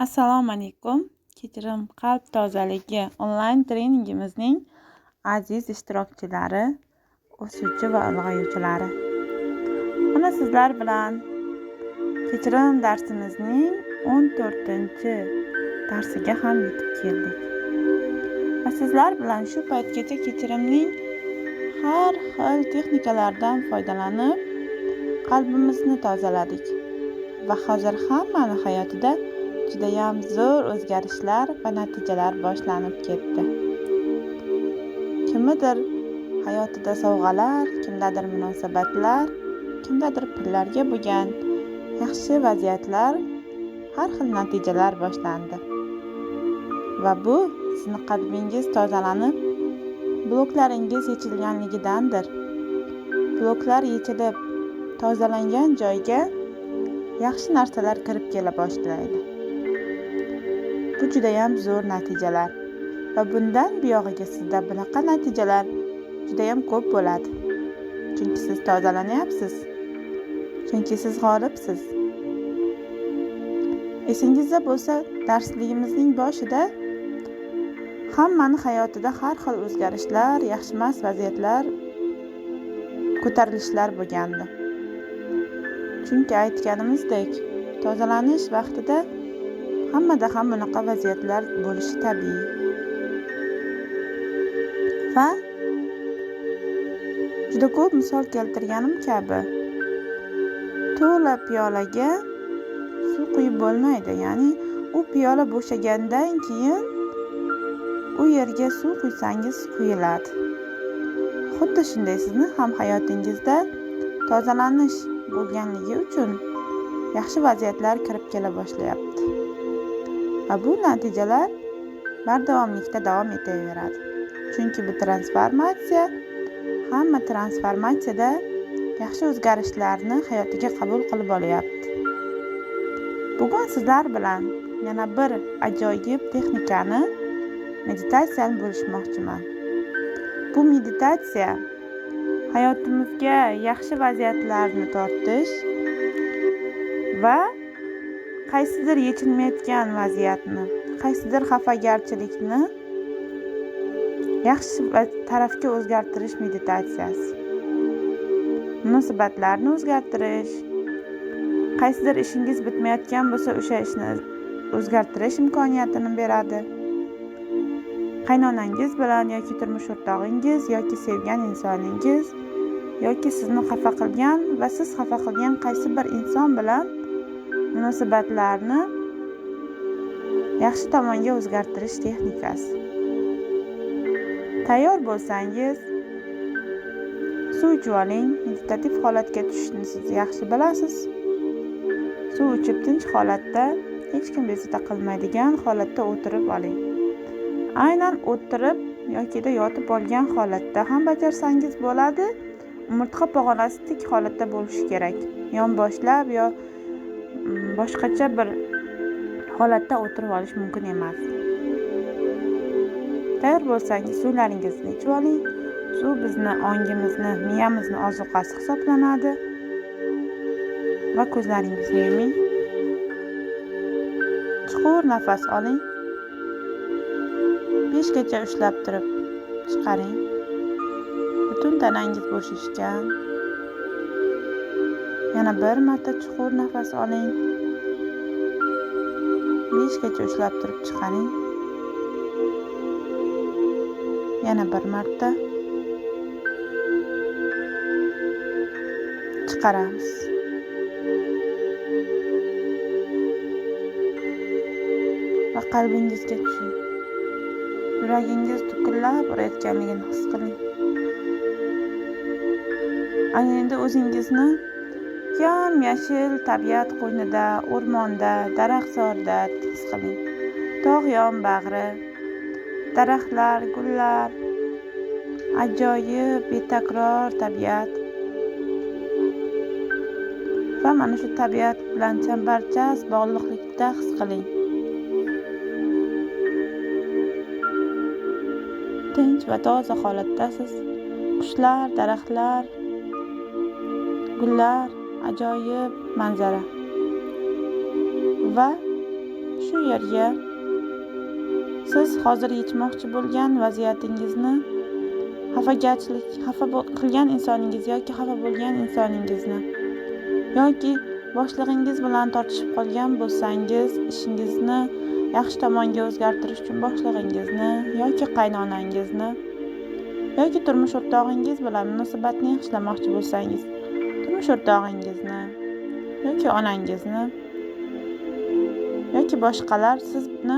Assalomu alaykum. Kechirim qalb tozaligi onlayn treningimizning aziz ishtirokchilari, o'suvchi va ulg'ayuvchilari. Mana sizlar bilan kechirim darsimizning 14-darsiga ham yetib keldik. Va sizlar bilan shu paytgacha kechirimning har xil texnikalardan foydalanib qalbimizni tozaladik. Va hozir hammani hayotida judayam zo'r o'zgarishlar va natijalar boshlanib ketdi. Kimnidir hayotida sovg'alar, kimdadir munosabatlar, kimdadir pullarga bo'lgan yaxshi vaziyatlar, har xil natijalar boshlandi. Va bu sizni qalbingiz tozalanib, bloklaringiz yechilganligidandir. Bloklar yechilib, tozalangan joyga yaxshi narsalar kirib kela boshlaydi. Bu judayam zo'r natijalar va bundan buyog'iga sizda bunaqa natijalar judayam ko'p bo'ladi. Chunki siz tozalanyapsiz. Chunki siz g'olibsiz. Esingizda bo'lsa, darsligimizning boshida hammani hayotida har xil o'zgarishlar, yaxshimas vaziyatlar, ko'tarilishlar bo'lgandi. Chunki aytganimizdek, tozalanish vaqtida hammada ham bunaqa vaziyatlar bo'lishi tabiiy. Va juda ko'p misol keltirganim kabi, to'la piyolaga suv quyib bo'lmaydi. Ya'ni u piyola bo'shagandan keyin u yerga suv quysangiz quyiladi. Xuddi shunday sizni ham hayotingizda tozalanish bo'lganligi uchun yaxshi vaziyatlar kirib kela boshlayapti. Va bu natijalar bardavomlikda davom etaveradi. Chunki bu transformatsiya, hamma transformatsiyada yaxshi o'zgarishlarni hayotiga qabul qilib olyapti. Bugun sizlar bilan yana bir ajoyib texnikani, meditatsiyani bo'lishmoqchiman. Bu meditatsiya hayotimizga yaxshi vaziyatlarni tortish va qaysidir yechilmayotgan vaziyatni, qaysidir xafagarchilikni yaxshi tarafga o'zgartirish meditatsiyasi. Munosabatlarni o'zgartirish, qaysidir ishingiz bitmayotgan bo'lsa, o'sha ishni o'zgartirish imkoniyatini beradi. Qaynonangiz bilan yoki turmush o'rtog'ingiz yoki sevgan insoningiz yoki sizni xafa qilgan va siz xafa qilgan qaysi bir inson bilan munosabatlarni yaxshi tomonga o'zgartirish texnikasi. Tayyor bo'lsangiz, suv ichib oling. Meditativ holatga tushishni siz yaxshi bilasiz. Suv ichib tinch holatda, hech kim bezovta qilmaydigan holatda o'tirib oling. Aynan o'tirib yoki yotib olgan holatda ham bajarsangiz bo'ladi. Umurtqa pog'onasi tik holatda bo'lishi kerak. Yonboshlab yo boshqacha bir holatda o'tirib olish mumkin emas. Tayyor bo'lsangiz suvlaringizni ichib oling. Suv bizni ongimizni, miyamizni ozuqasi hisoblanadi. Va ko'zlaringizni yuming. Chuqur nafas oling. 5 gacha ushlab turib chiqaring. Butun tanangiz bo'shashgan. Yana bir marta chuqur nafas oling. 5 gacha ushlab turib chiqaring. Yana bir marta chiqaramiz. Va qalbingizga tushing. Yuragingiz tukillab urayotganligini his qiling. Ana endi o'zingizni yam-yashil tabiat qo'ynida, o'rmonda, daraxtzorda his qiling. Tog' yon bag'ri, daraxtlar, gullar, ajoyib, betakror tabiat. Va mana shu tabiat bilan chambarchas bog'liqlikda his qiling. Tinch va toza holatdasiz. Qushlar, daraxtlar, gullar, ajoyib manzara. Va shu Shu yerga siz hozir yechmoqchi bo'lgan vaziyatingizni, xafagarchilik, xafa qilgan insoningiz yoki xafa bo'lgan insoningizni yoki boshlig'ingiz bilan tortishib qolgan bo'lsangiz, ishingizni yaxshi tomonga o'zgartirish uchun boshlig'ingizni yoki qaynonangizni yoki turmush o'rtog'ingiz bilan munosabatni yaxshilamoqchi bo'lsangiz, turmush o'rtog'ingizni yoki onangizni yoki boshqalar sizni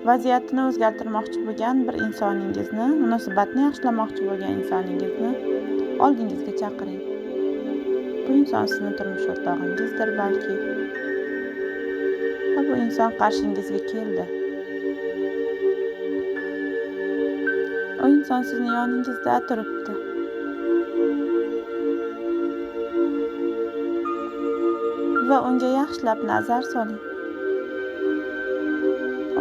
vaziyatini o'zgartirmoqchi bo'lgan bir insoningizni, munosabatni yaxshilamoqchi bo'lgan insoningizni oldingizga chaqiring. Bu inson sizni turmush o'rtog'ingizdir balki. Va bu inson qarshingizga keldi. U inson sizni yoningizda turibdi. Va unga yaxshilab nazar soling.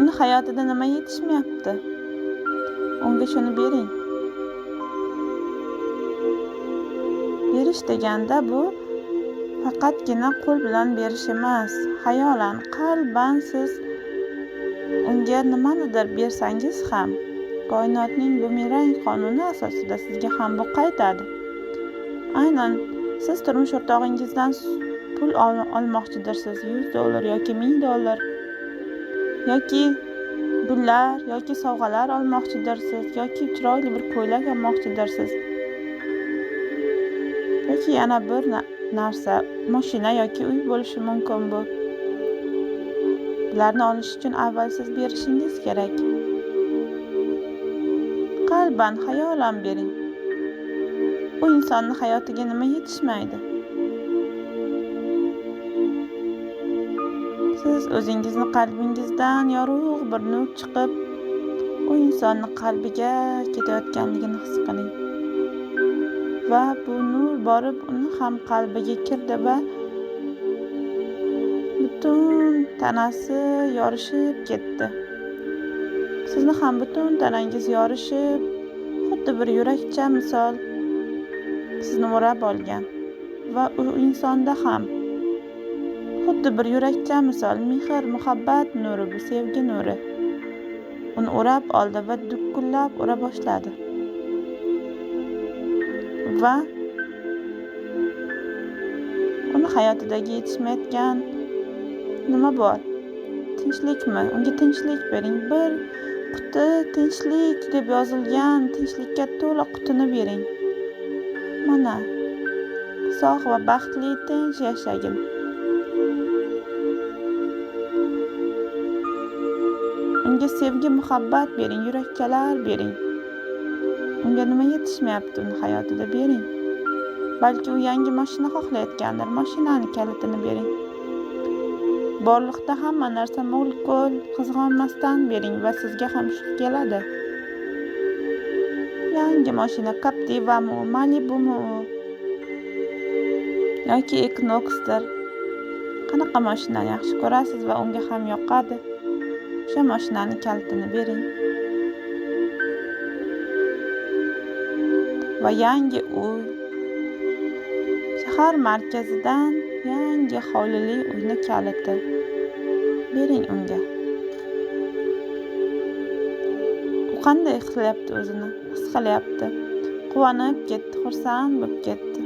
Uni hayotida nima yetishmayapti? Unga shuni bering. Berish deganda bu faqatgina qo'l bilan berish emas, xayolan, qalban siz unga nimanidir bersangiz ham koinotning bumerang qonuni asosida sizga ham bu qaytadi. Aynan siz turmush o'rtog'ingizdan pul olmoqchidirsiz, $100 yoki $1000 yoki gullar yoki sovg'alar olmoqchidirsiz yoki chiroyli bir ko'ylak olmoqchidirsiz yoki yana bir narsa, mashina yoki uy bo'lishi mumkin bu. Bularni olish uchun avval siz berishingiz kerak. Qalban, xayolan bering. U insonning hayotiga nima yetishmaydi? Siz o'zingizni qalbingizdan yorug' bir nur chiqib, u insonning qalbiga ketayotganligini his qiling. Va bu nur borib uni ham qalbiga kirdi va butun tanasi yorishib ketdi. Sizni ham butun tanangiz yorishib, xuddi bir yurakcha misol sizni o'rab olgan va u insonda ham xuddi bir yurakcha misol mehr, muhabbat nuri, bu sevgi nuri uni o'rab oldi va dukullab ura boshladi. Va uni hayotidagi yetishmayotgan nima bor? Tinchlikmi? Unga tinchlik bering. Bir quti tinchlik deb yozilgan tinchlikka to'la qutini bering. Mana, sog' va baxtli tinch yashagin. Unga sevgi, muhabbat bering, yurakchalar bering. Unga nima yetishmayapti uni hayotida bering. Balki u yangi mashina xohlayotgandir, mashinani kalitini bering. Borliqda hamma narsa mo'l-ko'l, qizg'onmasdan bering va sizga ham shu keladi. Yangi mashina Captiva'mi, Malibu'mi yoki Equinox'dir. Qanaqa mashinani yaxshi ko'rasiz va unga ham yoqadi? O'sha mashinani kalitini bering. Va yangi uy, shahar markazidan yangi hovlili uyni kaliti bering unga. U qanday his qilyapti o'zini? His qilyapti. Quvonib ketdi, xursand bo'lib ketdi.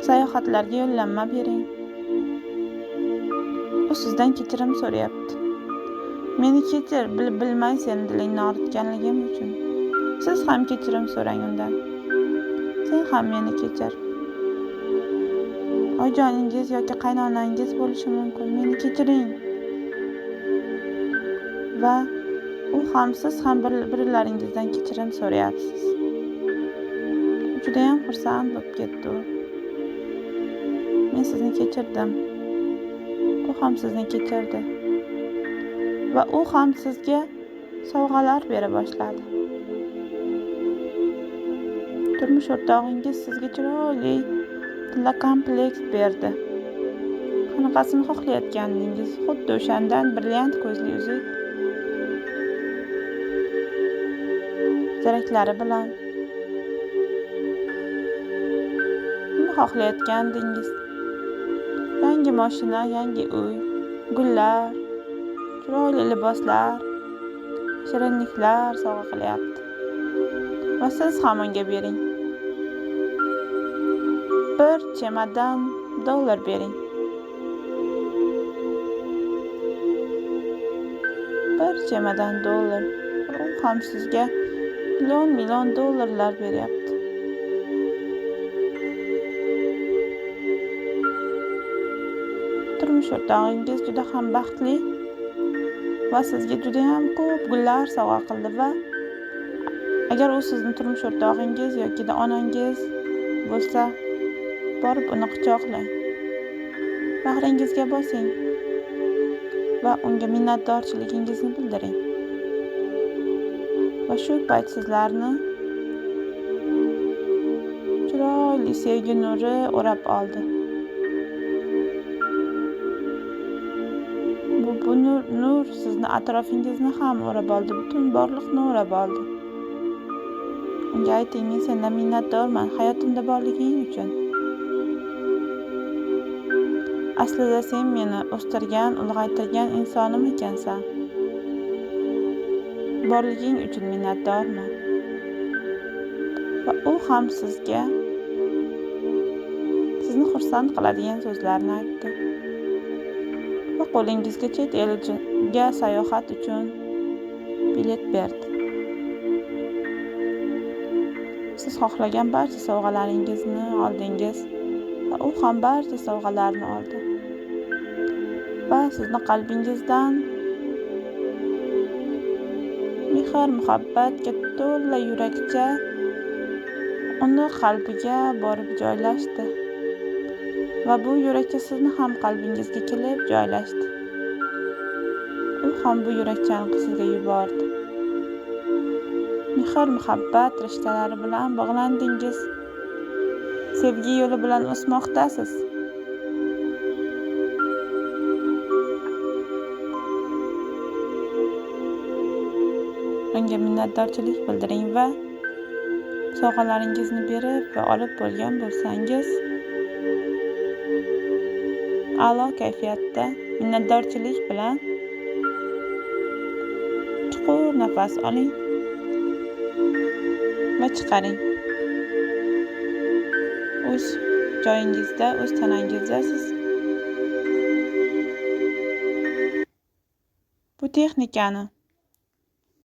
Sayohatlarga yo'llanma bering. U sizdan kechirim so'rayapti. Meni kechir, bilib bilmay seni dilingni og'ritganligim uchun. Siz ham kechirim so'rang undan. Sen ham meni kechir. Oyijoningiz yoki qaynonangiz bo'lishi mumkin. Meni kechiring. Va u ham siz ham bir-birlaringizdan kechirim so'rayapsiz. Juda ham xursand bo'lib ketdi u. Men sizni kechirdim. U ham sizni kechirdi. Va u ham sizga sovg'alar bera boshladi. Turmush o'rtog'ingiz sizga chiroyli tilla komplekt berdi. Qanaqasini xohlayotgandingiz, xuddi o'shandan brilliant ko'zli uzuk ziraklari bilan. Nima xohlayotgandingiz? Yangi mashina, yangi uy, gullar, chiroyli liboslar, shirinliklar sovg'a qilyapti. Va siz ham unga bering. Bir chemadan dollar bering. Bir chemadan dollar. U ham sizga million-million dollarlar beryapti. Turmush o'rtog'ingiz juda ham baxtli va sizga juda ham ko'p gullar sovg'a qildi va agar u sizni turmush o'rtog'ingiz yoki onangiz bo'lsa, borib uni quchoqlang. Bag'ringizga bosing va unga minnatdorchiligingizni bildiring. Va shu payt sizlarni chiroyli sevgi nuri o'rab oldi. Bu nur sizni atrofingizni ham o'rab oldi, butun borliqni o'rab oldi. Unga ayting, men sendan minnatdorman, hayotimda borliging uchun. Aslida sen meni o'stirgan, ulg'aytirgan insonim ekansan. Borliging uchun minnatdorman. Va u ham sizga sizni xursand qiladigan so'zlarni aytdi. Va qo'lingizga chet elga sayohat uchun bilet berdi. Siz xohlagan barcha sovg'alaringizni oldingiz va u ham barcha sovg'alarni oldi. Va sizni qalbingizdan mehr, muhabbatga to'la yurakcha uni qalbiga borib joylashdi. Va bu yurakcha sizni ham qalbingizga kelib joylashdi. U ham bu yurakchani sizga yubordi. Mehr, muhabbat rishtalari bilan bog'landingiz. Sevgi yo'li bilan o'smoqdasiz. Unga minnatdorchilik bildiring va sovg'alaringizni berib va olib bo'lgan bo'lsangiz, a'lo kayfiyatda minnatdorchilik bilan chuqur nafas oling va chiqaring. O'z joyingizda, o'z tanangizdasiz. Bu texnikani